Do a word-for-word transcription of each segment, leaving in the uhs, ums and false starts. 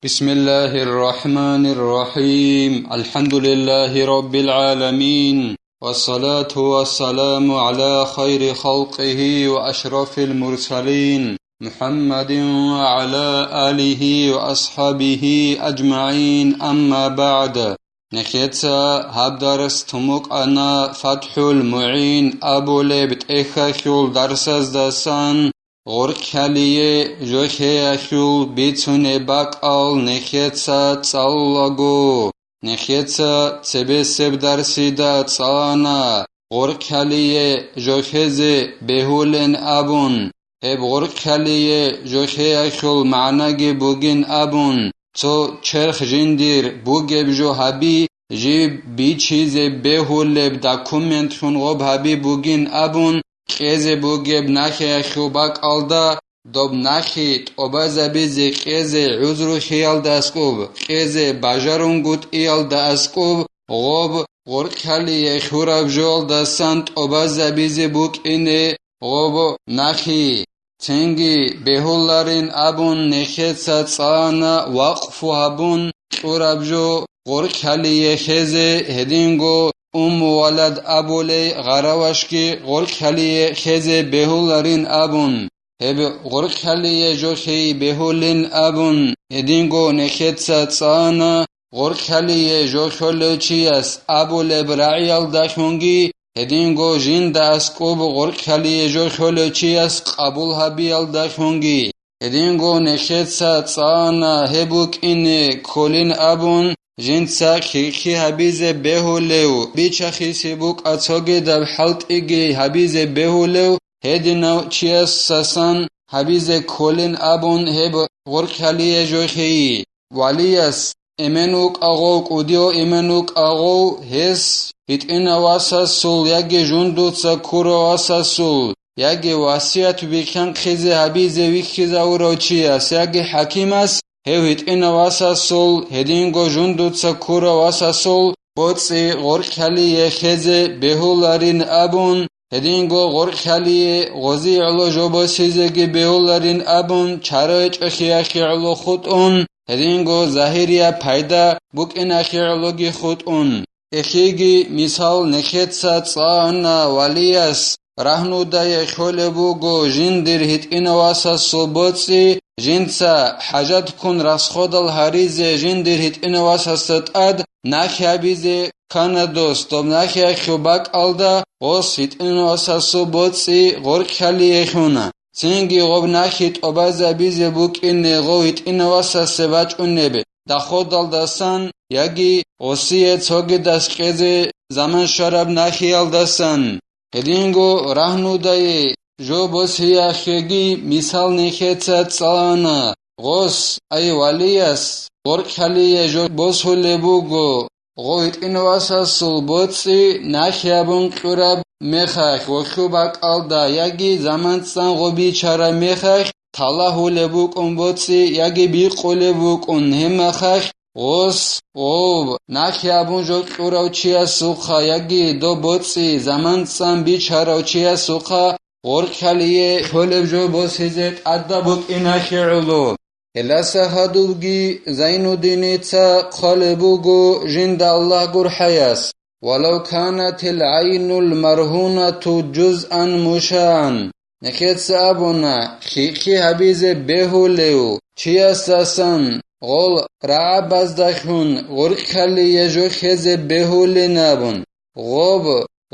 بسم الله الرحمن الرحيم. الحمد لله رب العالمين. والصلاة والسلام على خير خلقه وأشرف المرسلين محمد وعلى آله وأصحابه أجمعين. أما بعد. Нехеца гьаб дарс тумукъана ФатхӀул МугӀин абулеб тӀехьалъул дарсаздасан. Гъоркьалие жохеялъул бицунеб бакӀал нехеца цӀалулаго, нехеца цебесеб дарсида цӀалана гъоркьалие жохезе бегьулин абун, гьеб гъоркьалие жохеялъул магӀнаги бугин абун, цо черх жиндир бугеб жо гьаби, жиб бичизе бегьулеб документлъун гъоб гьаби бугин абун, кьезе бугеб нахиялъул бакӀалда, доб нахи тӀобазабизе кьезе гӀузру лъиялда аскӀуб, кьезе бажарунгутӀиялда аскӀуб, гъоб гъоркьалие хьураб жоялдасан тӀобазабизе букӀине гъоб нахи. Цинги бегьуларин абун нехеца цӀана вакъфу гьабун кьураб жо гъоркьалие хезе, гьединго умму валад абулей гъаравашги гъоркьалие хезе бегьуларин абун, гьеб гъоркьалие жохей бегьулин абун, гьединго нехеца цӀана гъоркьалие жо хьолев чияс абулеб рагӀиялдалъунги, гьединго жинда аскӀуб гъоркьалие жо хьолев чияс къабул гьабиялдалъунги, гьединго нехеца цӀана гьеб букӀине кколин абун, жинца хихи гьабизе бегьулев, бичахиси букӀа цогидаб хӀалтӀиги гьабизе бегьулев, гьединав чиясасан гьабизе кколин абун гьеб гъоркьалие жохейи. Валияс эмен вукӀа гъов, кӀудияв эмен вукӀа гъов, гьес гьитӀинав васасул яги жундуца ккурав васасул, яги васият бихьанхъизе гьабизе вихьизавурав чияс яги хӀакимас, гьев гьитӀинав васасул, гьединго жундуца ккурав васасул боцӀи гъоркьалие хезе бегьуларин абун, гьединго гъоркьалие гъозие гӀоло жо босизеги бегьуларин абун, чара гьечӀолъиялъе гӀоло хутӀун, гьединго загьирияб пайда букӀиналъе гӀологи хутӀун. Эхиги мисал нехеца цӀана валияс рагьнудае кколеб буго жиндир гьитӀинав васасул боцӀи, жинца хӀажат ккун расходал гьаризе жиндир гьитӀинав васасда тӀад нахь гьабизе ккана дос, доб нахьиялъул бакӀалда гъос гьитӀинав васасул боцӀи гъоркьалие хьуна. Цинги гъоб нахьи тӀобазабизе букӀине гъов гьитӀинав васасе бачӀунеб доходалдасан яги гъосие цогидас кьезе заман щвараб нахьиялдасан. Гьединго рагьнудае жо босиялъеги мисал нехеца цӀана, гъос, ай валияс, гъоркьалие жо босулеб буго, гъов гьитӀинав васасул боцӀи нахь гьабун кьураб мехалъ, гъолъул бакӀалда яги заман цӀан гъоб бичараб мехалъ, талагьулеб букӀун боцӀи яги бикъулеб букӀун гьеб мехалъ, гъос, гъов, нахь гьабун жо кьурав чиясухъа яги доб боцӀи заман цӀан бичарав чиясухъа гъоркьалие кколеб жо босизе тӀадаб букӀиналъе гӀоло. Гьелдаса гьадубги Зайнуддиница хъвалеб буго жинда Аллагь гурхӀаяс: «Валав канатил гӀайнул маргьунату жузъан мушагӀан». Нехеца абуна, хихи гьабизе бегьулев чиясдасан гъол рагӀабаздалъун гъоркьалие жо хезе бегьулин абун. Гъоб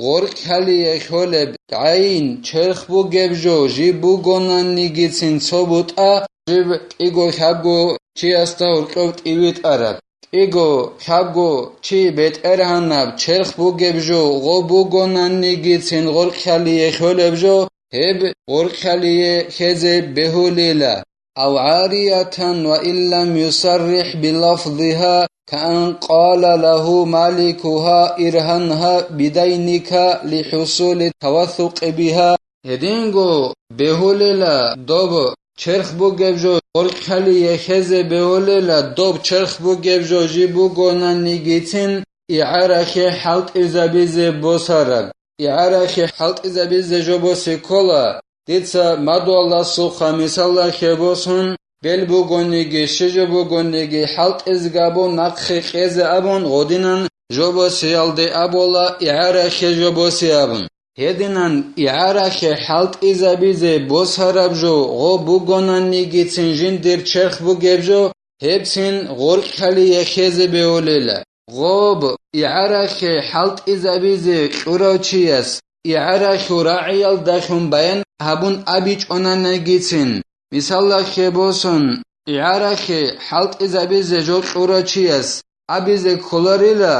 гъоркьалие кколеб гӀайн черх бугеб жо жиб бугонанигицин цо бутӀа, жиб кӀиго-лъабго чиясда гьоркьоб тӀивитӀараб. КӀиго-лъабго чи бетӀергьанаб черх бугеб жо гъоб бугонанигицин гъоркьалие кколеб жо, гьеб гъоркьалие хезе бегьулила. أو عارية وإن لم يصرح بلفظها، كأن قال له مالكها: ارهنها بدينك لحصول التوثق بها. Гьединго бегьулила доб черх бугеб жо, гъоркьалие хезе бегьулила доб черх бугеб жо жиб бугонанигицин игӀарахъе хӀалтӀизабизе босараб. ИгӀарахъе хӀалтӀизабизе жо босе ккола, дица мадугьаласухъа мисалалъе босун, бел бугониги, щи жо бугониги, хӀалтӀизе габун нахъе кьезе абун, гъодинан жо босиялде абула, игӀарахъе жо босе абун. Гьединан игӀарахъе хӀалтӀизабизе босараб жо гъо бугонанигицин жиндир черх бугеб жо, гьебцин гъоркьалие хезе бегьулела. Гъоб игӀарахъе хӀалтӀизабизе кьурав чияс игӀарахъул рагӀиялдалъун баян гьабун абичӀонанигицин, мисалалъе босун, игӀарахъе хӀалтӀизабизе жо кьурав чияс абизе кколарила,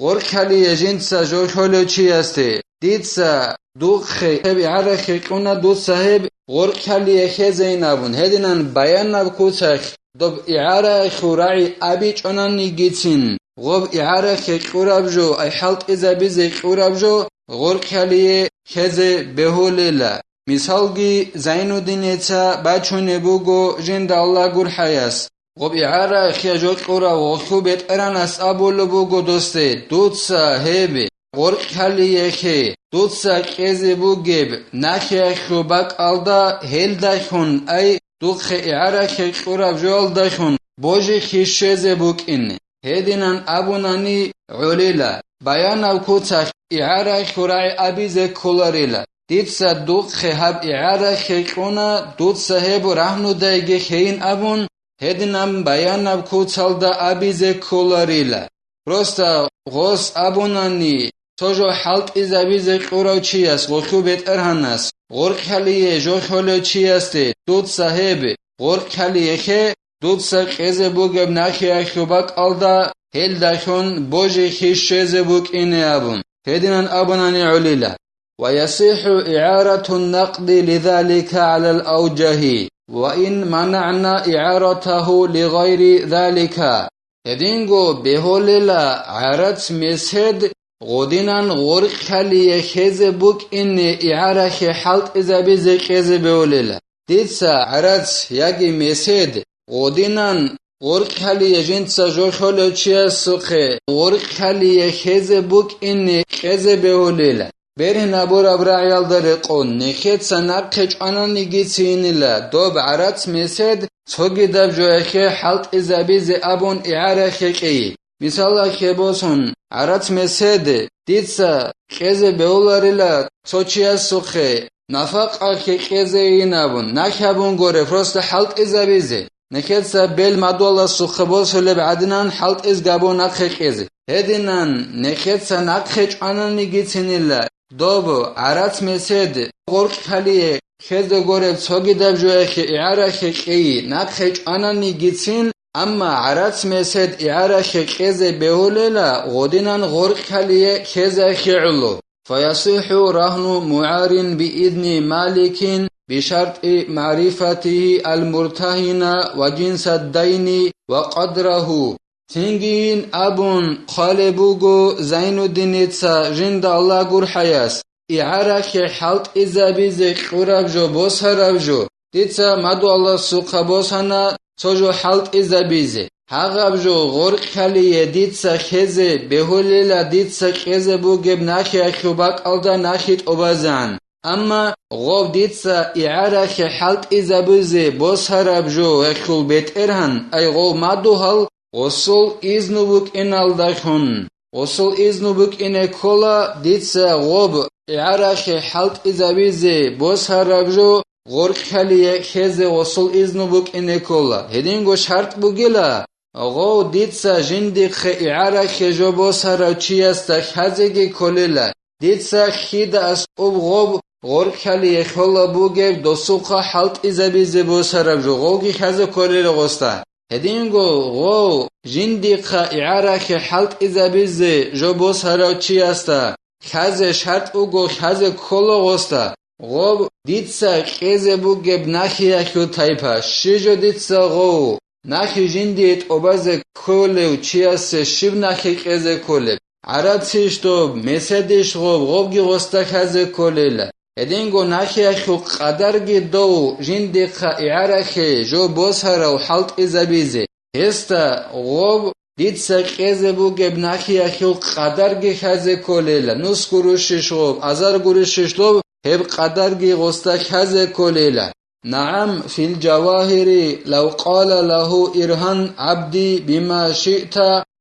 гъоркьалие жинца жо лъолев чиясде, дица духъе гьеб игӀарахъе кьуна, дуца гьеб гъоркьалие хезейин абун, гьединан баянаб куцалъ доб игӀарахъул рагӀи абичӀонанигицин, гъоб игӀарахъе кьураб жо, ай хӀалтӀизабизе кьураб жо гъоркьалие хезе бегьулела. Мисалги, Зайнуддиница бачунеб буго жинда Аллагь гурхӀаяс. Гъоб игӀарахъе жо кьурав гъолъул бетӀергьанас абулеб буго досде, дуца гьеб гъоркьалиехъе, дуца кьезе бугеб нахъеялъул бакӀалда гьелдалъун, ай духъе игӀарахъе кьураб жоялдалъун божи хищезе букӀин. Гьединан абунани гӀолила, баянаб куцалъ игӀарахъул рагӀи абизе кколарила. Дица духъе гьаб игӀарахъе кьуна, дуца гьеб рагьнудайги хейин абун, гьединан баянаб куцалда абизе кколарила. Просто гъос абунани, цо жо хӀалтӀизабизе кьурав чияс, гъолъул бетӀергьанас, гъоркьалие жо лъолев чиясде, дуца гьеб гъоркьалиехъе, дуца кьезе бугеб нахъеялъул бакӀалда гьелдалъун божи хищезе букӀине абун, гьединан абунани гӀолила. ويصح إعارة النقد لذلك على الأوجه، وإن منعنا إعارته لغير ذلك. Гьединго бегьулела гӀарац месед гъодинан гъоркьалие хезе букӀине игӀарахъе хӀалтӀизабизе кьезе бегьулела. Дица гӀарац яги месед гъодинан гъоркьалие жинца жо лъолев чиясухъе гъоркьалие хезе букӀине кьезе бегьулела. Бергьин абураб рагӀиялда рекъон, нехеца нахъе чӀвананигицинила доб гӀарац месед цогидаб жояхъе хӀалтӀизабизе абун игӀарахъе кьей. Мисалалъе босун, гӀарац месед дица кьезе бегьуларила цо чиясухъе, нафакъалъе кьезейин абун, нахъе абун горе, просто хӀалтӀизабизе. Нехеца бел мадугьаласухъе босулеб гӀадинан хӀалтӀиз габун нахъе кьезе. Гьединан нехеца нахъе чӀвананигицинила доб гӀарац месед гъоркьалие хезе гореб цогидаб жояхъе игӀарахъе кьей, нахъе чӀвананигицин, амма гӀарац месед игӀарахъе кьезе бегьулела гъодинан гъоркьалие хезехъе гӀоло. فيصح رهن معار بإذن مالك بشرط معرفته المرتهن وجنس الدين وقدره. Цинги абун хъвалеб буго Зайнуддиница жинда Аллагь гурхӀаяс, игӀарахъе хӀалтӀизабизе кьураб жо босараб жо, дица мадугьаласухъа босана цо жо хӀалтӀизабизе. Гьагъаб жо гъоркьалие дица хезе бегьулела дица кьезе бугеб нахъеялъул бакӀалда нахъе тӀубазегӀан. Амма гъов дица игӀарахъе хӀалтӀизабизе босараб жо гьелъул бетӀергьан, ай гъов мадугьал, гъосул изну букӀиналдалъун. Гъосул изну букӀине ккола дица гъоб игӀарахъе хӀалтӀизабизе босараб жо гъоркьалие хезе гъосул изну букӀине ккола. Гьединго шартӀ бугила, гъов дица жиндихъе игӀарахъе жо босарав чиясда хазеги кколела, дица хьида аскӀуб гъоб гъоркьалие хьола бугеб досухъа хӀалтӀизабизе босараб жо гъовги хаза кколела гъосда. Гьединго гъов жиндихъа игӀарахъе хӀалтӀизабизе жо босарав чиясда хьазе шартӀ буго, хьазе ккола гъосда, гъов дица кьезе бугеб нахъеялъул тайпа, щи жо дица гъов нахъе жиндие тӀубазе кколев чиясе щиб нахъе кьезе кколеб? ГӀарацищ доб, меседищ гъоб, гъобги гъосда хьазе кколела. Гьединго нахъеялъул къадарги дов жиндихъа игӀарахъе жо босарав хӀалтӀизабизе. Гьесда гъоб дица кьезе бугеб нахъеялъул къадарги хьазе кколела, нус гурищищ гъоб, азар гурищищ доб, гьеб къадарги гъосда хьазе кколела. نعم، في الجواهر لو قال له ارهن عبدي بما شئت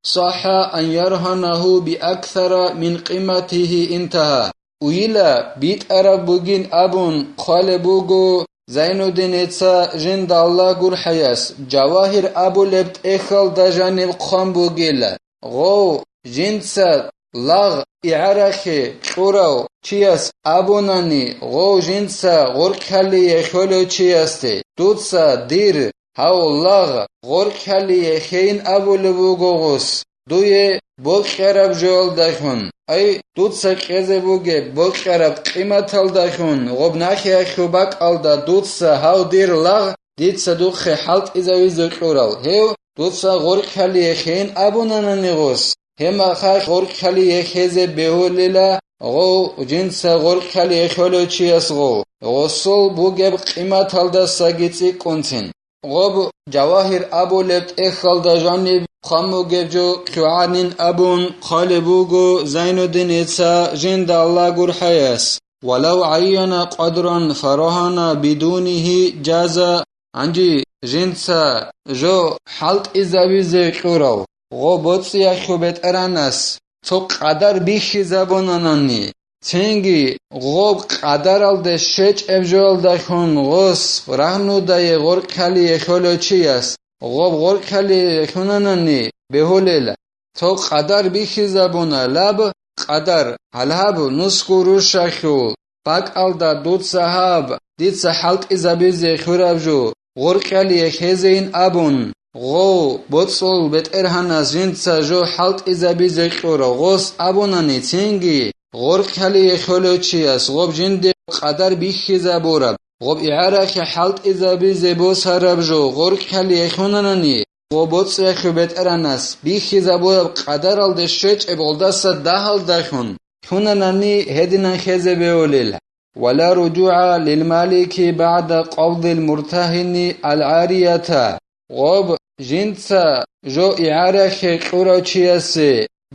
صح أن يرهنه بأكثر من قيمته، انتهى. Уйила, битӀараб бугин абун хъвалеб буго Зайнуддиница жинда Аллагь гурхӀаяс, Жавагьир абулеб тӀехьалда жаниб хъван бугила. Гъов жинца лагъ игӀарахъе кьурав чияс абунани, гъов жинца гъоркьалие хьолев чиясде, дуца дир гьав лагъ гъоркьалие хейин абулеб буго гъос, дуе бокьараб жоялдалъун, ай, дуца кьезе бугеб бокьараб къиматалдалъун, гъоб нахиялъул бакӀалда дуца гьав дир лагъ дица духъе хӀалтӀизавизе кьурав, гьев дуца гъоркьалие хейин абунанани гъос, гьебмахалъ гъоркьалие хезе бегьулила гъов жинца гъоркьалие хьолев чияс гъов, гъосул бугеб къиматалдасаги цӀикӀкӀунцин. Гъоб Жавагьир абулеб тӀехьалда жаниб хъван бугеб жо кьугӀанин абун хъвалеб буго Зайнуддиница жинда Аллагь гурхӀаяс: ولو عين قدرا فرهن بدونه جاز. Гьанже жинца жо хӀалтӀизабизе кьурав гъо боцӀиялъул бетӀеранас цо къадар бихьизабунанани, цинги гъоб къадаралде щечӀеб жоялдалъун гъос рагьнудае гъоркьалие хьолев чияс гъоб гъоркьалие хьунанани бегьулел. Цо къадар бихьизабуна, лаб къадар, гьалаб нусго рушалъул бакӀалда дуца гьаб дица хӀалтӀизабизе хьураб жо гъоркьалие хезейин абун, гъов боцӀул бетӀергьанас жинца жо хӀалтӀизабизе кьурав гъос абунани, цинги гъоркьалие хьолев чияс гъоб жинде къадар бихьизабураб, гъоб игӀарахъе хӀалтӀизабизе босараб жо гъоркьалие хьунанани, гъоб боцӀиялъул бетӀеранас бихьизабураб къадаралде щвечӀеб гъолдаса дагьалдалъун хьунанани гьединан хезе бегьулел. ولا رجوع للمالك بعد قبض المرتهن العارية. Гъоб жинца жо игӀарахъе кьурав чиясе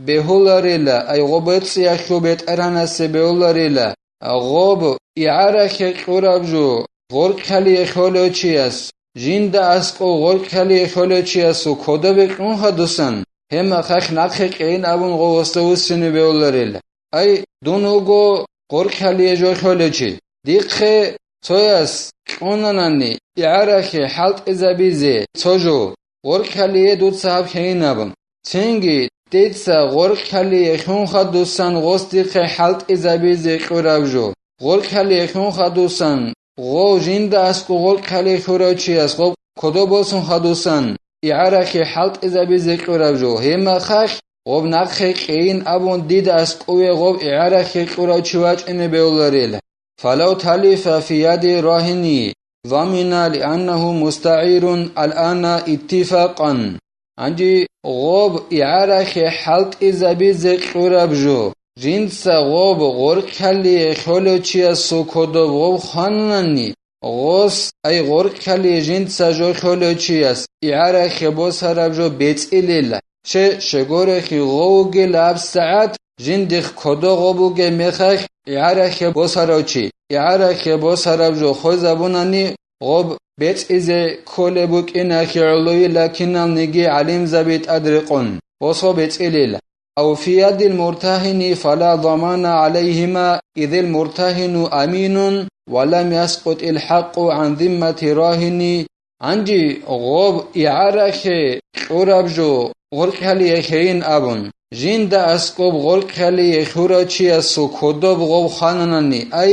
бегьуларила, ай гъоб боцӀиялъул бетӀеранасе бегьуларила, гъоб игӀарахъе кьураб жо гъоркьалие хьолев чияс, жинда аскӀов гъоркьалие хьолев чиясул кодобе кьун хадусан, гьебмахалъ нахъе кьейин абун гъов гъосда вуссине бегьуларила. Ай, дун вуго гъоркьалие жо хьолев чи. Дихъе цояс кьунанани игӀарахъе хӀалтӀизабизе цо жо, гъоркьалие дуца гьаб хейин абун. Цинги дица гъоркьалие хьун хадусан гъос дихъе хӀалтӀизабизе кьураб жо. Гъоркьалие хьун хадусан гъов жинда аскӀов гъоркьалие хьурав чияс гъоб кодоб босун хадусан, игӀарахъе хӀалтӀизабизе кьураб жо, гьебмахалъ гъоб нахъе кьейин абун дида аскӀове гъоб игӀарахъе кьурав чи вачӀине бегьуларел. فلو تلف في يد الراهن ضمن لأنه مستعير الآن اتفاقا. Гьанже гъоб игӀарахъе хӀалтӀизабизе кьураб жо, жинца гъоб гъоркьалие хьолев чиясул кодоб гъоб хванани, гъос, ай гъоркьалие жинца жо хьолев чияс игӀарахъе босараб жо бецӀилила. Че, щегорехи гъов вугел гьабсагӀат жиндихъ кодо гъо бугеб мехалъ, игӀарахъе босарав чи, игӀарахъе босараб жо хвезабунани, гъоб бецӀизе кколеб букӀинахъе гӀолойила киналниги гӀалимзаби тӀадрекъон, гъосо бецӀилил. أو في يد المرتهن فلا ضمان عليهما إذ المرتهن أمين ولم يسقط الحق عن ذمة الراهن. Гьанже гъоб игӀарахъе кьураб жо гъоркьалие хейин абун, жинда аскӀоб гъоркьалие хьурав чиясул кодоб гъоб хвананани, ай,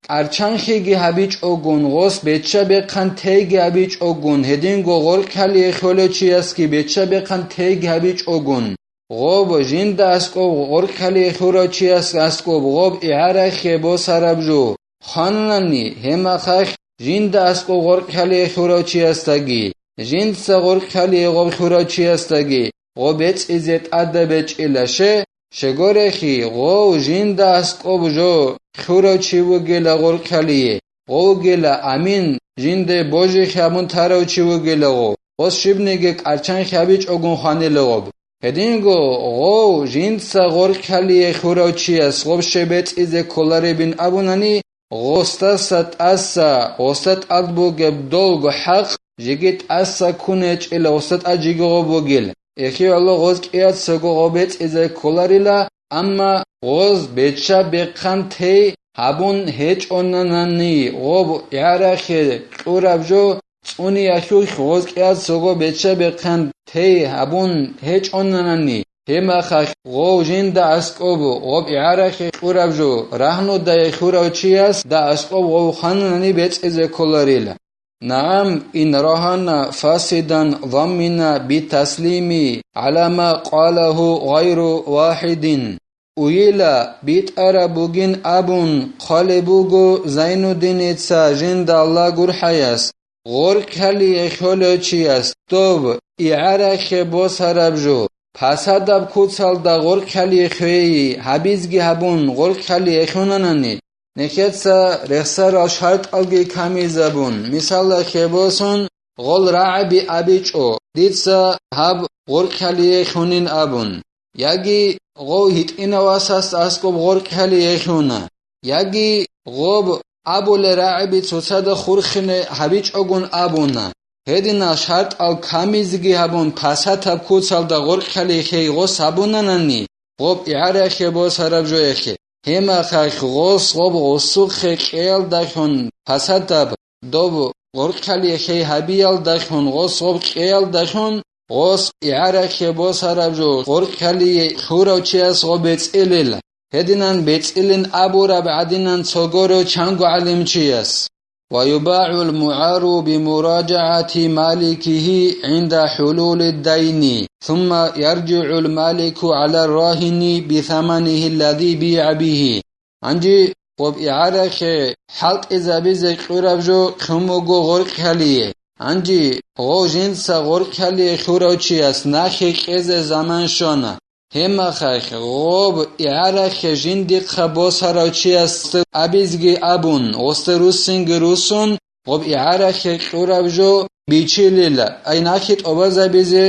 кӀарчанхъиги гьабичӀогун, гъос бечча-бехъан тейги гьабичӀогун, гьединго гъоркьалие хьолев чиясги бечча-бехъан тейги гьабичӀогун, гъоб жинда аскӀоб гъоркьалие хьурав чияс аскӀоб гъоб игӀарахъе босараб жо хванани, гьебмахалъ жинда аскӀоб гъоркьалие хьурав чиясдаги, жинца гъоркьалие гъоб хьурав чиясдаги гъо бецӀизе тӀадаб бечӀила. Ще, щегорехи, гъов жинда аскӀоб жо хьурав чи вугила гъоркьалие, гъов вугила амин, жинде божи хабун тарав чи вугила гъов, гъос щибниги кӀарчан хабичӀогун хванила гъоб. Гьединго гъов жинца гъоркьалие хьурав чияс гъоб ще бецӀизе кколаребин абунани, гъосдаса тӀаса, гъосда тӀад бугеб долго хӀакъ, жеги тӀаса ккун гьечӀила, гъосда тӀад жеги гъоб бугел. Эхиялъ гъоз кӀияцаго гъоб бецӀизе кколарила, амма гъоз бечча-бехъан тей гьабун гьечӀонанани, гъоб игӀарахъе кьураб жо цӀуниялъухъ гъоз кӀияцаго бечча-бехъан тей гьабун гьечӀонанани, гьебмахалъ гъов жинда аскӀоб гъоб игӀарахъе кьураб жо рагьнудае хьурав чиясда аскӀоб гъов ханани бецӀизе кколарила. نعم، إن رهن فاسدا ضمن بالتسليم على ما قاله غير واحد. Уйила битӀараб бугин абун хъвалеб буго Зайнуддиница жинда Аллагь гурхӀаяс, гъоркьалие хьолев чияс доб игӀарахъе босараб жо, пасадаб куцалда гъоркьалие хьвейи гьабизги гьабун гъоркьалие хьунанани, нехеца рехсарал шартӀалги камизабун, мисалалъе босун, гъол рагӀаби абичӀо, дица гьаб гъоркьалие хьунин абун. Яги гъов гьитӀинав васас аскӀоб гъоркьалие хьуна, яги гъоб абулел рагӀаби цоцазда хурхине гьабичӀогун абуна. Гьединал шартӀал камизеги гьабун, пасатаб куцалда гъоркьалие хьей гъос гьабунанани, гъоб игӀарахъе босараб жояхъе, гьебмахалъ гъос гъоб гъосухъе кьеялдалъун, пасатаб доб гъоркьалие хьей гьабиялдалъун, гъос гъоб кьеялдалъун, гъос игӀарахъе босараб жо гъоркьалие хьурав чияс гъоб бецӀилел, гьединан бецӀилин абураб гӀадинан цогорав чанго гӀалимчияс. ويباع المعار بمراجعة مالكه عند حلول الدين، ثم يرجع المالك على الراهن بثمنه الذي بيع به. Гьанже гъоб игӀарахъе хӀалтӀизабизе кьураб жо хъун буго гъоркьалие. Гьанже гъов жинца гъоркьалие хьурав чияс нахъе кьезе заман щвана. Гьебмахалъ гъоб игӀарахъе жиндихъа босарав чияс абизги абун, гъосда руссинги руссун, гъоб игӀарахъе кьураб жо бичилила, ай нахъе тӀобазабизе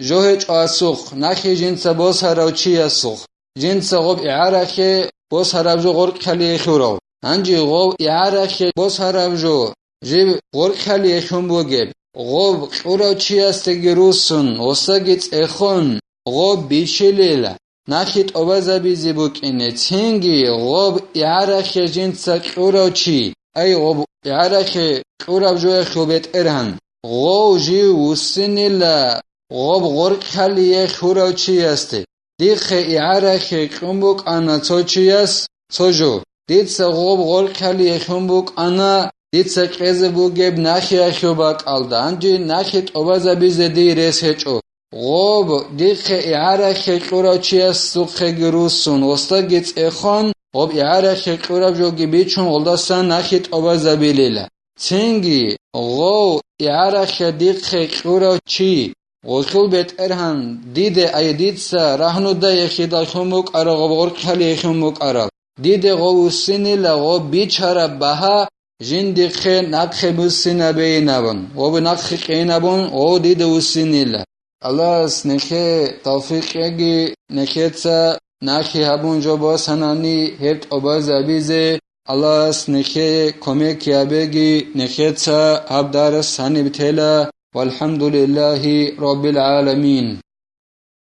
жо гьечӀо асухъ, нахъе жинца босарав чиясухъ, жинца гъоб игӀарахъе босараб жо гъоркьалие хьурав. Гьанже гъов игӀарахъе босараб жо жиб гъоркьалие хьун бугеб, гъоб кьурав чиясдаги руссун, гъосдаги цӀехон, гъоб бичилила, нахъе тӀобазабизе букӀине, цинги гъоб игӀарахъе жинца кьурав чи, ай гъоб игӀарахъе кьураб жояхъул бетӀергьан, гъов жив вуссинила гъоб гъоркьалие хьурав чиясде. Дихъе игӀарахъе кьун букӀана цо чияс цо жо. Дица гъоб гъоркьалие хьун букӀана, дица кьезе бугеб нахъеялъул бакӀалда, гьанже нахъе тӀобазабизе дие рес гьечӀо. Гъоб дихъе игӀарахъе кьурав чиясухъеги руссун, гъосдаги цӀехон, гъоб игӀарахъе кьураб жоги бичун, гъолдасан нахъе тӀобазабилила. Цинги гъов игӀарахъе дихъе кьурав чи, гъолъул бетӀергьан диде, ай дица рагьнуда яхидал хьун букӀарав гъоб гъоркьалие хьун букӀарав, диде гъов вуссинила гъоб бичараб багьа жиндихъе нахъе буссинабейин абун, гъоб нахъе кьейин абун, гъов диде вуссинила. Аллагьас нехее тавфикъ кьеги, нехеца нахъе гьабун жо босанани гьеб тӀобазабизе, Аллагьас нехее кумек гьабеги, нехеца гьаб дарс гьаниб тела. ВалхӀамдулиллагьи раббил гӀаламин.